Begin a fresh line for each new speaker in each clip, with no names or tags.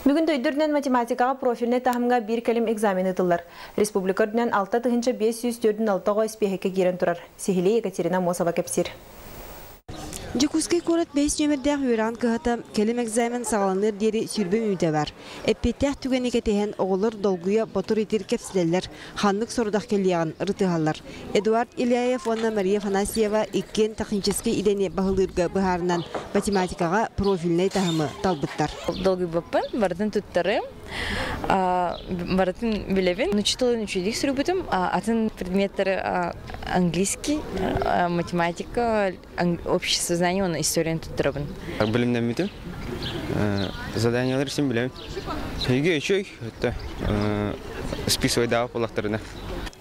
Бүгүн дойду үрдүнэн математикаҕа профильнай таһымҥа биир кэлим экзамен ыытыллар. Республика үрдүнэн 6546 оҕо испииһэккэ киирэн турар. Сиһилии Екатерина Аммосова кэпсиир.
Дьокуускай куорат бэһис нүөмэрдээх үөрэҕин кыһата кэлим экзамен саҕаланыар диэри 20 мүнүүтэ бар. Эппиэттээх түгэни кэтэһэн оҕолор долгуйа ботур-итир кэпсэтэллэр, ханнык сорудах кэлиэҕин ырытыһаллар. Эдуард Иляев уонна Мария Афанасьева иккиэн техническэй идэни баһылыырга быһаарынан математикаҕа профильнай таһымы талбыттар.
Долгуйбаппын, барытын туттарым, барытын билэбин. Нуучча тылын үчүгэйдик суруйбутум, атын предметтары английский, математика, обществознание уонна историяны туттарабын.
Билимнэммитим. Заданиялар син билэбин. Эйгэ үчүгэй, списывайдаах буоллахтарына.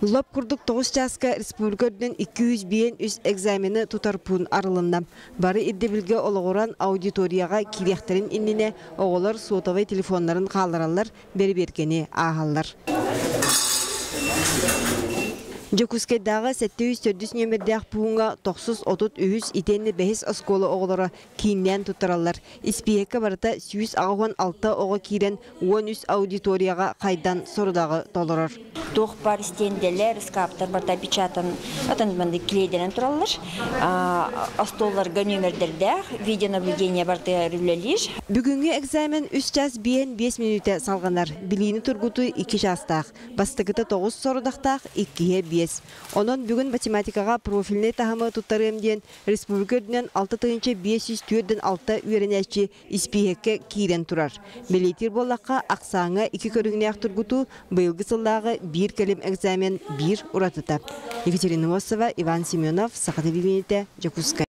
Лоп курдук 9 чааска республика үрдүнэн 253 экзамены тутар пуун арылынна. Бары ирдэбилгэ олоҕуран аудиторияҕа киириэхтэрин иннинэ оҕолор сотовай телефоннарын хааллараллар, бэрэбиэркэни ааһаллар. Дьокуускайдааҕы 704 нүөмэрдээх пууҥҥа 933 итиэннэ бэһис оскуола оҕолоро кииннээн туттараллар. Испииһэккэ барыта 186 оҕо киирэн 13 аудиторияҕа хайдан сорудаҕы толорор.
Туох баар истиэндэлэр, ыскааптар барыта печатан, атын маннык клейдэнэн тураллар. Остуолларга нүөмэрдэрдээх, видеонаблюдение барытыгар үлэлиир.
Бүгүҥҥү экзамен 3 час 5 мүнүүтэ салҕанар. Билиини тургутуу 2 чаастаах. Бастакыта 9 сорудахтаах, иккиһэ 5. Онон бүгүн математикаҕа профильнай таһымы туттарыам диэн республика үрдүнэн 6546 үөрэнээччи испииһэккэ киирэн турар. Бэлиэтиир буоллахха, ахсааҥҥа икки көрүҥнээх тургутуу быйылгы сыллааҕы биир кэлим экзамен биир уратыта. Екатерина Носова, Иван Семенов, Саха телевидениетэ, Дьокуускай.